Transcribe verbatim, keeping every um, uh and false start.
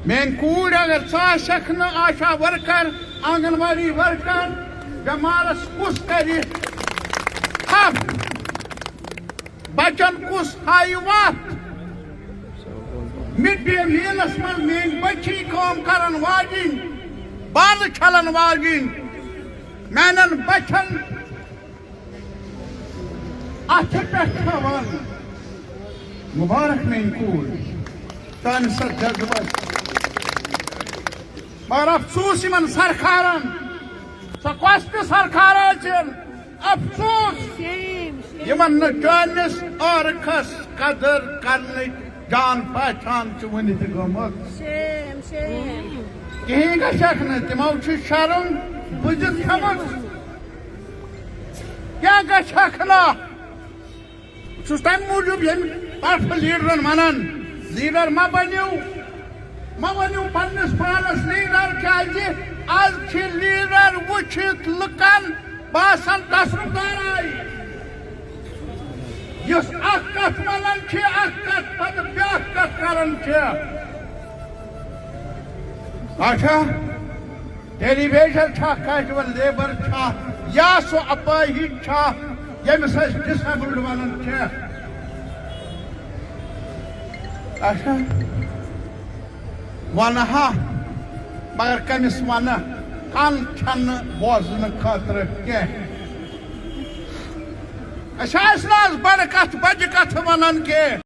میٲنۍ کوٗر، اگر ژٕ آسکھ نہٕ آشا ورکر، آنگن واڑی ورکر، بٮ۪مارس کُس کرِ تھپھ؟ بچن کُس ہایہِ وتھ؟ مڈ ڈے میلس منٛز میٲنۍ بچی کٲم کرن واجِنۍ، بالہٕ چھلن واجِنۍ، میانٮ۪ن بچن اَتھٕ پٮ۪ٹھ تھاوان۔ مُبارک میٲنۍ کوٗر، چانہِ سا جذبس۔ مگر افسوس یِمن سرکارن، سۄ کۄس تہِ سرکار ٲسِن، افسوس یِمن نہٕ چٲنِس عٲرکھس قدٕر کرنٕچ جان پہچان چھِ وُنہِ تہِ گٔمٕژ۔ کِہیٖنۍ گژھٮ۪کھ نہٕ، تِمو چھُ شرم بُزِتھ تھٲومٕژ۔ کیٛاہ گژھٮ۪کھ نہٕ؟ بہٕ چھُس تَمہِ موٗجوٗب ییٚمہِ طرفہٕ لیٖڈرَن وَنان، لیٖڈر مہ بٔنِو، مہ ؤنِو پنٛنِس پانَس لیٖڈر، کیٛازِ آز چھِ لیٖڈر وٕچھِتھ لُکَن باسان تصرُف دارٕے۔ یُس اَکھ کَتھ وَنان چھِ، اَکھ کَتھ پَتہٕ بیٛاکھ کَتھ کَران چھِ۔ اچھا، ڈیلی ویجر چھا، کیجول لیبر چھا، یا سُہ اپاہج چھا، ییٚمِس أسۍ ڈس ایبلڈ ونان چھِ؟ اچھا، ونہٕ ہا، مگر کٔمِس ونہٕ؟ کن چھنہٕ بوزنہٕ خٲطرٕ کینٛہہ۔ أسۍ ٲسۍ نہٕ از بڑٕ کتھ بجہِ کتھٕ ونان کینٛہہ۔